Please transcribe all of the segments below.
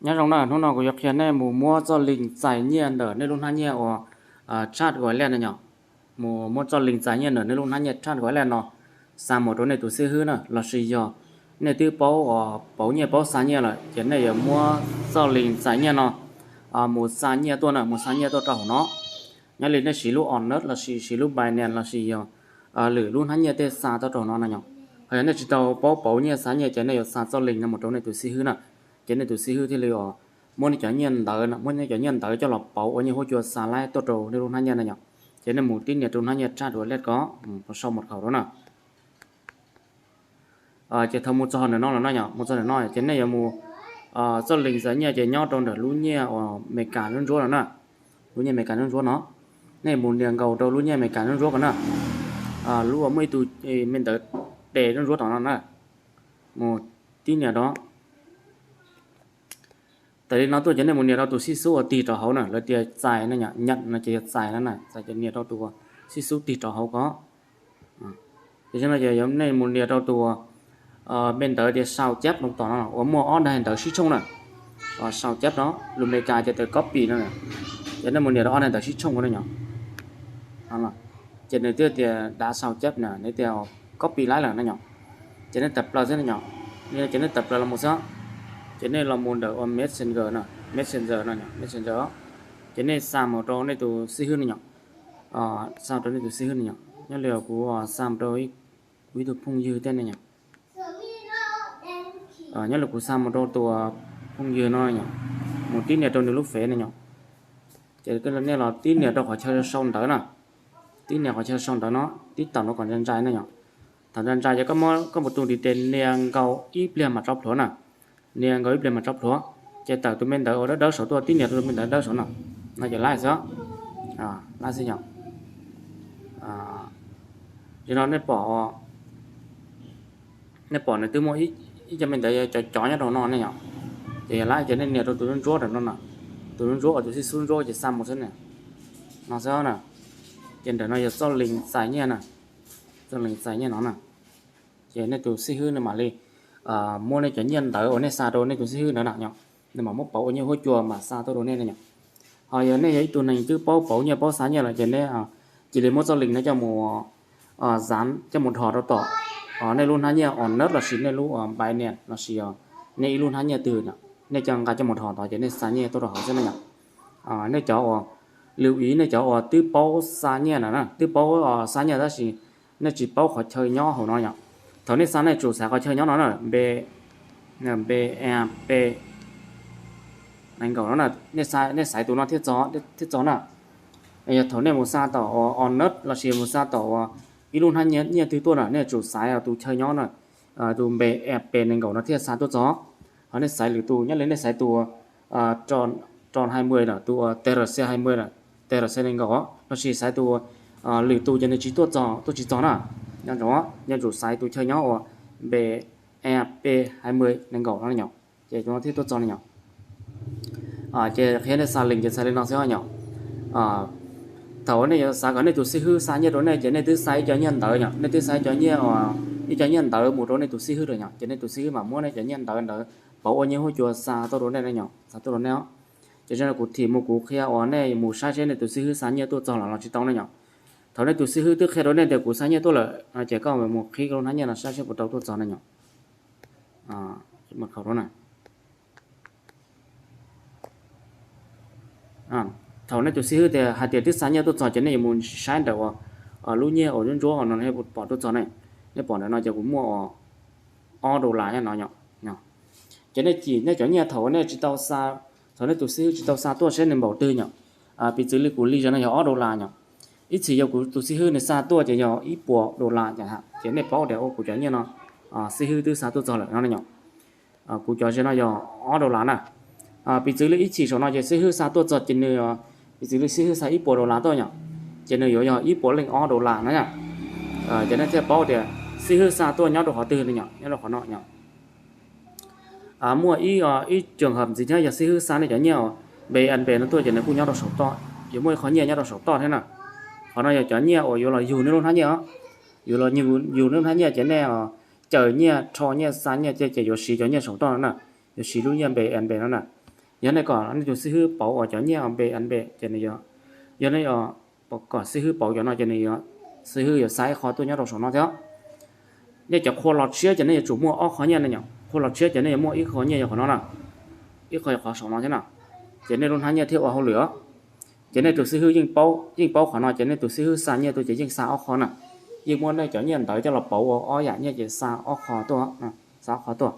Nyob zoo na, hnub no kuv yuav qhia nej mus muab txoj link txais nyiaj ntawm nej lub hnab nyiaj uas Trust Wallet no yom. Mus muab txoj link txais nyiaj ntawm nej lub hnab nyiaj Trust Wallet no xa mus rau nej tus xib hwb na, lossis yog nej twb paub uas pauv nyiaj paub xa nyiaj lawm ces nej yuav muab txoj link txais nyiaj no mus xa nyiaj tuaj na, mus xa nyiaj tuaj rau hauv no. Nyob li nej siv lub Onus lossis siv lub Binance lossis yog lwm lub hnab nyiaj tej xa tuaj rau hauv no na yom. Ho yog nej tsis tau paub pauv nyiaj xa nyiaj ces nej yuav xa txoj link no mus rau nej tus xib hwb na, ces nej tus xib hwb thiaj li muab nej cov nyiaj ntawd, muab nej cov nyiaj ntawd coj los pauv ua nyiaj huab cua xa laib tuaj rau nej lub hnab nyiaj na yom. Ces nej mus tib nias rau hnab nyiaj Trust Wallet ko, sau mật khẩu rau na. Ces thaum mus txog ntawm no los no yom, mus txog ntawm no ces nej yuav mus, txoj link txais nyiaj ces nyob rau ntawm lub nyiaj uas Meskas ntsuab ntsuab no na, lub nyiaj Meskas ntsuab ntsuab no. Nej mus nias nkaus rau lub nyiaj Meskas ntsuab ntsuab ko na, lub uas muaj ib tug me ntawv tes ntsuab ntsuab tom no na, mus tib nias rau. Tawm li no tuaj ces nej mus nias rau tus xib xub uas tig rau hauv na, lawv tias txais no yom, nyam no ces yog txais no na, txais ces nias rau tus xib xub tig rau hauv ko. Ces no ces nej mus nias rau tus me ntawv tias sau cab rau tom no uas muaj ob daim ntawv sib tshooj na, sau cab no, lus Meskas ces tias copy no, ces nej mus nias rau ob daim ntawv sib tshooj ko na yom. Ces nws thiaj tias dav sau cab na, nws tias copy laib lawm na yom. Ces nej tawm plaws xwb na yom, ces nej tawm plaws los mus xwb, ces nej los mus ntawm ua Messenger no, Messenger no, Messenger, ces nej xa mus rau nej tus xib hwb no yom, xa rau nej tus xib hwb no yom. Nyob li kuv xa mus rau kuv ib tug phooj ywg tej ne yom. Nyob li kuv xa mus rau tus phooj ywg no yom, mus tib nias rau nws lub fev no yom. Ces nej los tib nias rau qhov chaw sau ntawv na, tib nias qhov chaw sau ntawv no, tib taum no kom ntsais ntsais na yom. Thaum ntsais ntsais ces koj mus tus ntiv tes nias nkaus ib pliag mam tso plhuav na, nias nkaus ib pliag mam tso plhuav, ces tawm tus me ntawv uas dawb dawb saud tuaj, tib nias rau tus me ntawv dawb saud no, no ces laib xwb, laib xwb yom. Ces no nej pom, nej pom nws twb muaj ib co me ntawv cov cov nyob rau no ne yom. Ces yog laib ces nej nias rau tus ntsuab ntsuab rau no na, tus ntsuab ntsuab uas tus xib xub ntsuab ces xa mus xwb na, no xwb na. Ces ntawm no yog txoj link txais nyiaj na, txoj link txais nyiaj no na. Ces nej tus xib hwb nws mam li muab nej cov nyiaj ntawv uas nej xa rau nej tus xib hwb ntawd na yom, nws mam muab pauv ua nyiaj huab cua mam xa tuaj rau nej na yom. Ho yog nej yog ib tug neeg twb paub pauv nyiaj paub xa nyiaj lawm ces nej cia li muab txoj link no coj mus, coj mus dhos rau tom nej lub hnab nyiaj Onus lossis nej lub Binance lossis yog nej ib lub hnab nyiaj twg, nej coj nqa coj mus dhos tod ces nej xa nyiaj tuaj rau hauv xwb na yom. Nej cov uas, lwm ib nej cov uas twb paub xa nyiaj na, twb paub xa nyiaj tab sis nej tsis paub qhov chaw nyob hauv no yom. Thaum nej xa nej tsum xaiv qhov chaw nyob no na, npe, npe, npe nees nkaum no na, nej xaiv tus no thiaj txog na. Yog thaum nej mus xa tom uas Onus lossis mus xa tom uas ib lub hnab nyiaj twg tuaj na, nej tsum xaiv tus chaw nyob na, tus npe, npe nees nkaum no thiaj xa tuaj txog. Ho nej xaiv lwm tus, nyob li nej xaiv tus rau hai mươi na, tus uas T R C hai mươi na, T R C nees nkaum lossis xaiv tus lwm tus ces nws tsis tuaj txog, tuaj tsis txog na. Nyob zoo, nej tsum xaiv tus chaw nyob uas npe, npe hai mươi nees nkaum no yom, ces tus no thiaj tuaj txog na yom. Ces qhia nej xa link ces xa li no xwb yom. Thaum nej yuav xav kom nej tus xib hwb xa nyiaj rau nej ces nej twb xa ib co nyiaj ntawv yom, nej twb xa ib co nyiaj, ib co nyiaj ntawv mus rau nej tus xib hwb lawm yom, ces nej tus xib hwb mam muab nej cov nyiaj ntawv ntawd pauv ua nyiaj huab cua xa tuaj rau nej na yom, xa tuaj rau nej os. Ces kuv thim mus kuv qhia uas nej mus saib seb nej tus xib hwb xa nyiaj tuaj txog los los tsis tau ne yom. Thaum nej tus xib hwb twb qhia rau nej tias kuv xa nyiaj tuaj lawm no ces koj mus qhib lub hnab nyiaj no saib seb puas tau tuaj txog ne yom. Thaum nej tus xib hwb tias hais tias twb xa nyiaj tuaj txog ces nej yuav mus saib ntawm uas lub nyiaj uas ntsuab ntsuab no nej pom tuaj txog ne. Nej pom ntawm no ces kuv muaj uas ob dollar nyob no yom. Ces nej cim nej cov nyiaj thaum nej tsis tau xa, thaum nej tus xib hwb tsis tau xa tuaj seb nws npaum twg yom. Piv txwv li kuv li zaum no yog ob dollar yom. Ib txhis yog kuv tus xib hwb nws xa tuaj ces yog ib puas dollar ces, ces nej paub tias ua kuv cov nyiaj no xib hwb twb xa tuaj txog lawm no yom. Kuv cov zaum no yog ob dollar na. Piv txwv li ib txhis saum no ces xib hwb xa tuaj txog ces nws, piv txwv li xib hwb xa ib puas dollar tuaj yom, ces nws yuav yog ib puas leej ob dollar na yom. Ces nej thiaj paub tias xib hwb xa tuaj nyob rau qhov twg no yom, nyob rau qhov no yom. Muaj ib, ib trường hợp ntxiv thiab, yog xib hwb xa nej cov nyiaj uas npe npe no tuaj ces nws kuj nyob rau saum toj, yuav muaj ib qho nyiaj nyob rau saum toj thiab na. Qhov no yog cov nyiaj uas yuav los yug nej lub hnab nyiaj os. Yuav los yug nej lub hnab nyiaj ces nej caws nyiaj, rho nyiaj, xa nyiaj ces yuav siv cov nyiaj saum toj no na, yuav siv lub nyiaj npe npe no na. Yog nej kom nej tus xib hwb pauv uas cov nyiaj uas B N B ces nws, yog nej kom xib hwb pauv cov no ces nws, xib hwb yuav xa ib qho tuaj nyob rau saum no thiab. Nej cov qhua los tshiab ces nej yuav tsum muaj ob qho nyiaj ne yom. Qhua los tshiab ces nej yuav muaj ib qho nyiaj yog qhov no na, ib qho yog qhov saum no thiab na. Ces nej lub hnab nyiaj thiaj ua hauj lwm os. Ces nej tus xib hwb yeej paub, yeej paub qhov no ces nej tus xib hwb xa nyiaj tuaj ces yeej xa ob qho na. Yeej muab nej cov nyiaj ntawd coj los pauv ua ob yam nyiaj ces xa ob qho tuaj, xa ob qho tuaj.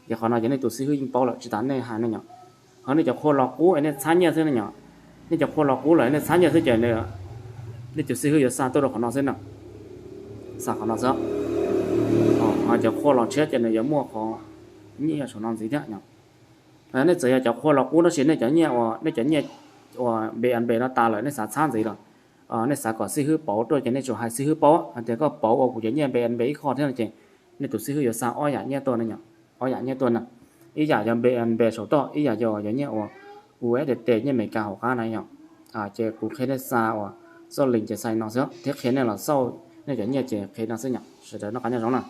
Ces qhov no ces nej tus xib hwb yeej paub lawm tsis tas nej hais ne yom. Ho nej cov qhua los qub es nej txhab nyiaj xwb ne yom. Nej cov qhua los qub lawm nej txhab nyiaj xwb ces nej tus xib hwb yuav xa tuaj rau qhov no xwb na. Xa qhov no xwb. Ho cov qhua los tshiab ces nws yuav muaj qhov nyiaj saum no ntxiv thiab yom. Nej txawm yog cov qhua los qub tab sis nej cov nyiaj uas, nej cov nyiaj uas B N B no tas lawm nej xav txhab ntxiv los, nej xav kom xib hwb pauv tuaj ces nej tsum hais xib hwb paub hais tias koj pauv ua kuv cov nyiaj B N B ib qho thiab no ces nej tus xib hwb yuav xa ob yam nyiaj tuaj, ob yam nyiaj tuaj na. Ib yam yog B N B saum toj, ib yam yog yog nyiaj uas U S D T nyiaj Amelikas hauv qab na yom. Ces kuv qhia nej xa uas xauj link ces xa li no xwb thiab qhia nej los xauj nej cov nyiaj ces qhia no xwb yom. Sawv daws noj qab nyob zoo na.